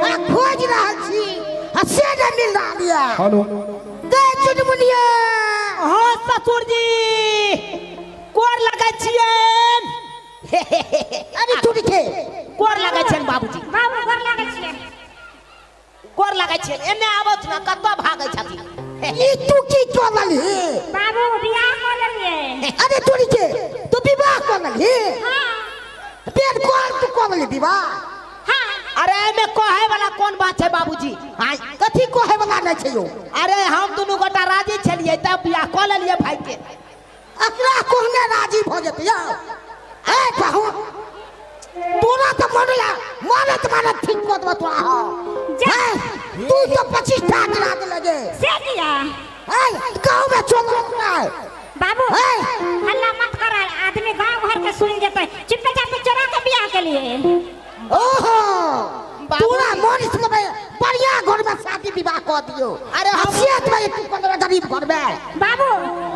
आ खोज रहल छी आ से नहि मिल रहल यऽ। हेलो। गै चुनमुनिया। हाँ ससुर जी, कोर लगै छियनि। अरे तू के कोर लगै छियनि बाबूजी। बाबू गोर लागै छियै। गोर लगै छियनि। एने आबथु ने, कतऽ भागै छथिन? ई तू की कऽ लेलही? बाबू बियाह कऽ लेलियै। अरे तोरी के तू विवाह कऽ लेलही? हाँ। बेर कोन तू कऽ लेलही विवाह? हाँ। अरे एहिमे कहै वाला कोन बात छै बाबूजी? आँय, कथी कहै वाला नहि छै यौ? अरे हम दुनू गोटा राजी छलियै तब बियाह कऽ लेलियै भाई के। एकरा कहने राजी भऽ जेतै यौ? ए कहू तोरा तऽ मरला मारत मारत ठीक कऽ देबऽ तोरा हम। जा। हैं? तू तऽ 25 टा गिरा देले गे। से किया? हैं? गाँव में चल रहा है। बाबू हैं? हल्ला मत कर, आदमी गांव घर के सुन जेतै। चुपे चापे चोरा के बियाह के लिए। ओहो बाबू। तोरा मन इसमें बढ़िया घर में शादी विवाह कऽ दियौ। अरे हम- हसियत में तू कऽ देबै गरीब घर में। बाबू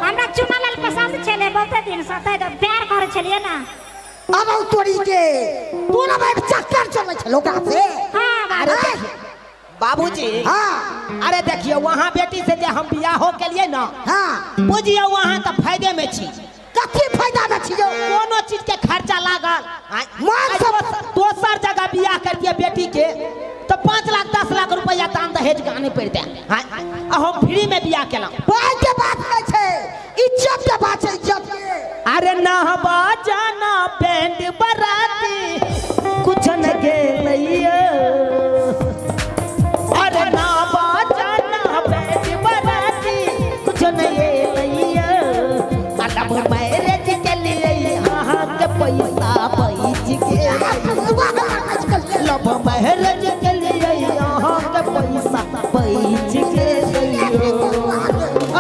हमरा चुना लाल पसंद छलै बहुते दिन से, तै प्यार करै छलियै ना। अब हम तोरी के तोरा भाई चक्कर चलै छल ओकरा से। हाँ बाबू। अरे देखिए बाबूजी। हाँ। अरे देखिए वहाँ बेटी से जे हम बियाहो के लिए ना, हाँ, बुझिए वहाँ तऽ फायदे में छी। कथी फायदा में छी यौ? कोनो चीज के खर्चा लागल। मान आइ सब- दोसर जगह बियाह करतियै बेटी के तऽ 5 लाख 10 लाख रुपया दान दहेज के आने पड़ितै। आ हम फ्री में बियाह केलहुँ। पाइ के बात नहि छै, इज्जत के बात छै, इज्जत के। अरे नहबा जाना बैंड बराती कुछ न गेलैया। अरे नहबा जाना बैंड बराती कुछ न गेलैया। मतलब मैरिज के लिए अहाँ के पैसा बच गेल। लव मैरिज के लिए अहाँ के पैसा बच गेल।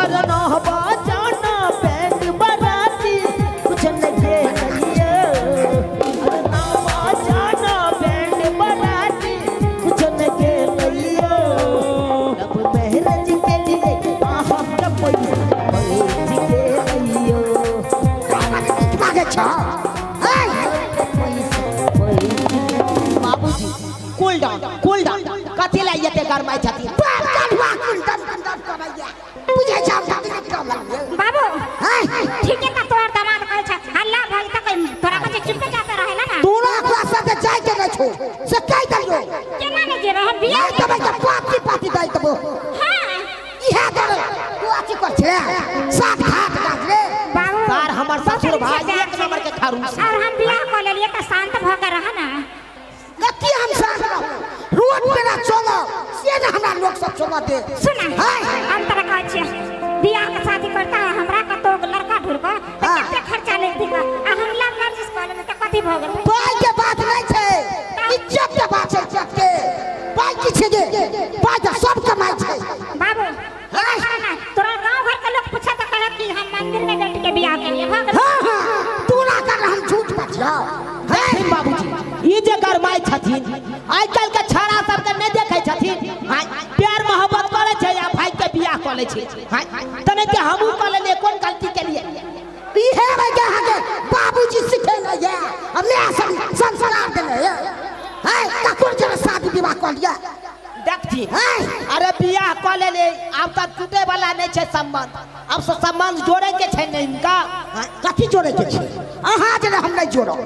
अरे नहबा जाना बैंड बराती कुछ न गेलैया। अरे नहबा जाना बैंड बराती कुछ न गेलैया। लव मैरिज के लिए अहाँ के पैसा बच गेलैया। मागे छ। हैं? बाबूजी कूल डाउन, कूल डाउन। कथी लए एते गरमाइ छथिन? बाप कढ़ुआ कुंदन कुंदन करैया। बुझै छ हम शादी नहि कऽ लेलियै। बाबू हैं? ठीके त तोहर दामाद कहै छ, हल्ला भइल त कहीं तोरा कहै छै चुपे चापे रहैला ना। तोरा ओकरा साथे जाय के नहि छौ से कहि देलियौ। केना नहि जेबै हम बियाह? नहि देबै तऽ पाती पाती दै देबो। हाँ। इएह डरे तू अथी कर छले सात घाट गाजरे। बाबू सार हमर ससुर बहुत भाई प्यार एक नंबर के छलै। खरूस। और हम बियाह कऽ लेलियै तऽ शांत भऽ के रह ना। कथी हम शांत रहू? रोड पे ना चलब से ने हमरा लोक सब चलऽ दे। सुन, हैं? हम तोरा कहै छियै बियाह के शादी करता है हमरा कतौ लड़का ढूंढ कऽ तऽ हाँ। कते खर्चा लगतै ग? आ हम लव मैरिज कऽ लेबै तऽ कथी भऽ गेलै? पाइ के बात नहि छै, इज्जत के बात छै, इज्जत के। पाइ की छै गे? पाइ तऽ सब कमाइ छै। बाबू हैं? एना ना, तोरा गांव घर के लोग पूछा तऽ कहत कि हम मंदिर में बैठ के बियाह केलियै भऽ गेलै। हाँ हाँ, तोरा कारण हम झूठ बजियौ? देखथिन बाबूजी, ई जे गरमाइ छथिन आइ काल्हि के छाड़ा सबके नहि देखै छथिन। आँय, प्यार मोहब्बत करै छै आ भाई के बियाह कऽ लै छै। आँय, तने के हमहूँ कऽ लेलियै, कोन गलती केलियै? इहे रह के अहाँके बाबूजी सिखेने ये आ माय सब संस्कार देने ये। हैं? ककर जरा शादी विवाह कऽ लिअ। देखथिन। हैं? अरे बियाह कऽ लेलियै, आब तऽ टूटे वाला नहि छै संबंध। आब से संबंध जोड़े के छै ने हिनका। हैं? कथी जोड़े के छै? अहाँ जेना हम नहि जोड़ब।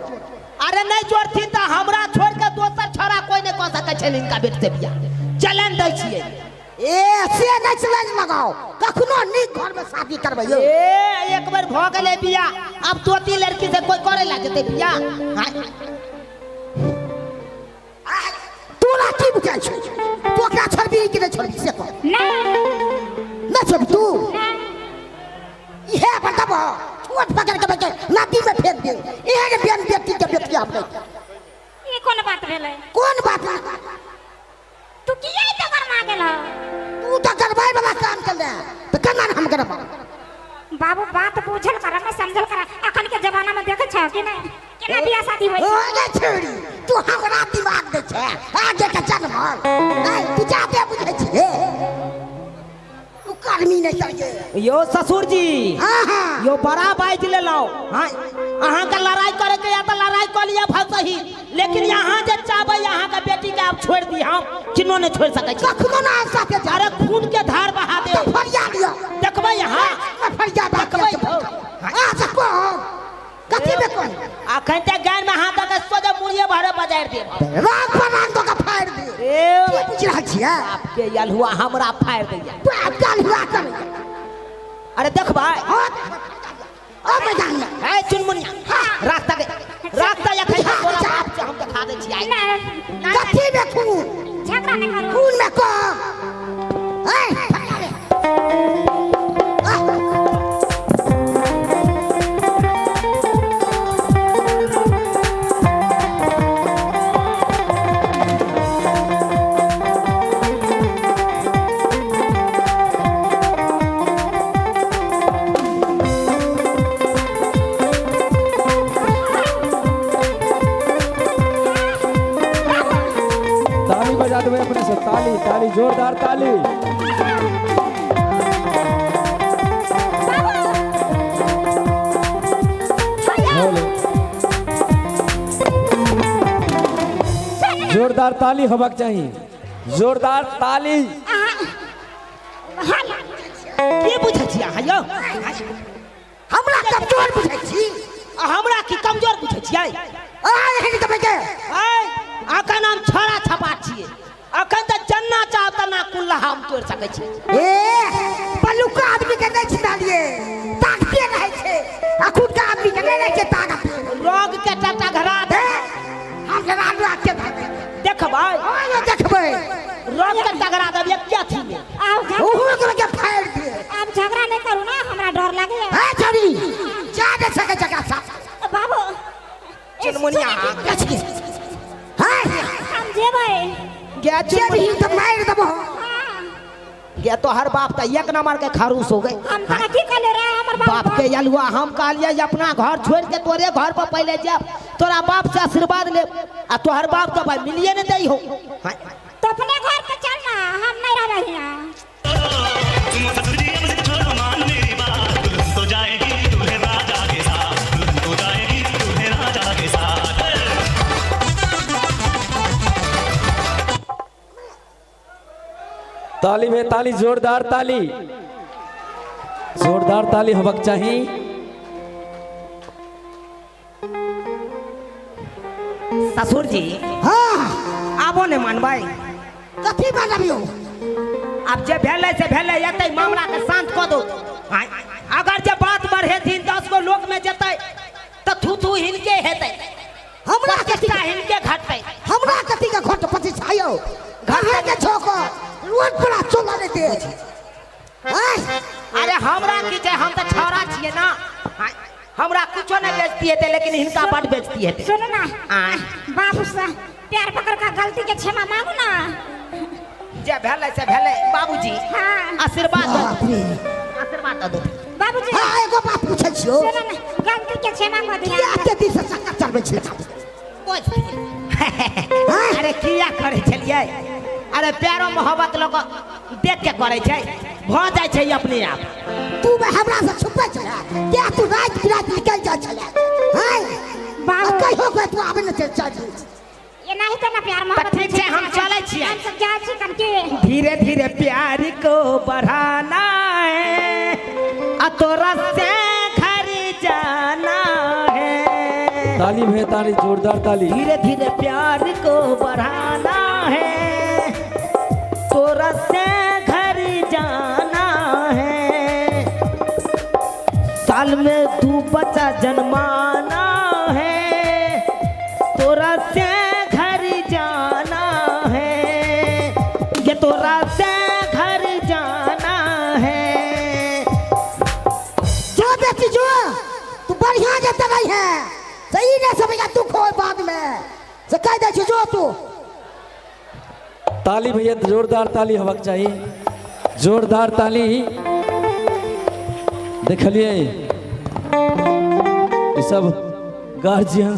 अरे नहि जोड़थिन तऽ हमरा छोड़ि कऽ दोसर छौड़ा कोइ नहि कऽ सकै छै हिनका बेट से बियाह। चलन दै छियै। ए से नहि चलन लगाओ, कखनो नीक घर में शादी करबै यौ। ए एक बेर भऽ गेलै बियाह, आब तोती लड़की से कोइ करे ला जेतै बियाह? हाँ। तोरा की बुझाइ छै? तू ओकरा छोड़बी कि नहि छोड़बी से कह। नहि। नहि छोड़बी तू? नहि। इहे बताबो, छोट पकड़ के बैठे नदी में फेंक दे। एहन बेन बेटी के बेटी हम नहि। ई कोन बात भेलै? कोन बात? तू किया एते गरमा गेल हौ? तू तऽ गरमाय वाला काम केले तऽ केना हम गरमाउ? बाबू बात बुझल कर ने समझल कर, अखन के जमाना में देखे छौ कि नहीं केना बियाह शादी होइ छै? ओए छेड़ी, तू हमरा दिमाग दै छै आगे के जनमल। नहीं तू जादे बुझै छी, तू कर्मी नहीं करिए। यो ससुर जी। हाँ हाँ। यो बड़ा बाजि लेलहुँ। हाँ, अहाँके लड़ाई करे के या तऽ लड़ाई कऽ कऽ लिअ भसही, लेकिन यहाँ जे चाहबै अहाँ के बेटी के आब छोड़ि दी, हम किनो नहि छोड़ि सकै छी। कखनो ना आब साथे जा। अरे खून के धार बहा दे। तऽ फरिया लिअ। देखबै यहाँ। फरिया बात। देखबै यौ। आ से कह कथी में कह? अखन ते गाय में हाथ दऽ के सोझे मुड़िए भरे बजारि देब। राग पर राग दऽ के फाड़ि दे। ए की बुझि रहल छियै? आपके यलहुआ हमरा फाड़ि दैया। तू आब काल हुआ कर। अरे देखबै। हाँ, ओ मैदान में। ए चुनमुनिया, रास्ता के रास्ता एखन तोरा बाप से हम देखा दै छियै। नहीं। कथी में खून? झगड़ा नहीं करू। खून में कह। ए फरिया ले। आह। ताली बजा देबै अपने से, ताली ताली, जोरदार ताली। हेलो। जोरदार ताली होबाक चाही, जोरदार ताली। की बुझै छी अहाँ यौ? हमरा कमजोर बुझै छी? आ हमरा की कमजोर बुझै छियै? आ एहन देबै के। ऐ अखन हम छड़ा छपा छियै, अखन तऽ जन्ना चाहब तना कुल्ला हम तोड़ि सकै छी। ए पलुका आदमी के नहि छिनालिए, ताकते रहै छै। अखुनका आदमी के नहि रहै छै ताकत। रोग के टटा घरा दे। हम जरा राख के भागै। देखबै। हाँ देखबै। रोग के टगरा देब एक अथी में। आब झगड़ा ओहो के के फाड़ि दे। आब झगड़ा नहीं करू ना, हमरा डर लागे। हे छड़ी जा दे सके जगह सा। बाबू चुनमुनिया। हां हम जेबै। गे जेबही तऽ मारि देबो। हाँ। गे तोहर बाप तऽ एक नंबर के खरूस हो गए। हम तोरा की कहले रे हमर बाप के यलुआ हम कहलिए जे अपना घर छोड़ के तोरे घर पर पहले जाब, तोरा बाप से आशीर्वाद ले, आ तोहर बाप तो भाई मिलिए नहीं दई हो। हाँ। तो अपने घर पे चल ना, हम नहीं रहबे हियां। तुम ससुर जी अब जिद छोड़ो मान मेरी बात, दुल्हन तो जाएगी दूल्हे राजा के साथ, दुल्हन तो जाएगी दूल्हे राजा के साथ। ताली में ताली, जोरदार ताली, जोरदार ताली होबाक चाही। ससुर जी। हाँ। आबो नहीं मानबै? कथी मानबियो? अब जे भेलै से भेलै, एतै मामला के शांत कऽ दो। आँय, अगर जे बात बढ़ेथिन 10 गो लोक में जेतै तऽ थू थू हिनके हेतै, हमरा कथी प्रतिष्ठा हिनके घटतै। हमरा कथी के घट प्रतिष्ठा यौ? घर के छोकर रोड पर चला नहीं दे। आँय, अरे हमरा की छै, हम तऽ छौड़ा छियै ना। आँय, हमरा कुछो नहीं बेचती हेतै, लेकिन हिनका बड बेचती हेतै। सुनो ना। आँय। बाबू से प्यार पकड़ का गलती के क्षमा मांगू ना। जे भेलै से भेलै बाबूजी। हाँ। आशीर्वाद दऽ बाप रे। आशीर्वाद दऽ दो बाबूजी। हाँ एगो बात पूछै छियौ। सुनो ना, गलती के क्षमा कर दिया। किया एते दिन से चक्कर चलबै छलै? आँय? अरे किया करै छलियै? अरे प्यारो मोहब्बत लोक देख के करै छै, भऽ जाइ छै अपने आप। तू हमरा से छुपै छलै किया? तू राति बिराति निकलि जाइ छलै? आँय? बाबू। आ कहियो कहियो तू आबै नहि चल। ये नहीं तो ना प्यार मोहब्बत। ठीक छै, हम चलै छियै। हम सब जाइ छी कनकी। धीरे धीरे प्यार को बढ़ाना है, आ तोरा से घर जाना है। ताली में ताली, जोरदार ताली। धीरे धीरे प्यार को बढ़ाना है, तोरा से घर जाना है। साल में 2 बच्चा जन्माना है, तोरा से घर जाना है। ये तोरा से घर जाना है। जो बेटी जो तू बढ़िया जते रही है सही नहीं समझा दुख हो बाद में से कह दे छी जो तू। ताली भैया, जोरदार ताली होबाक चाही, जोरदार ताली। देखलिए ई सब गार्जियन।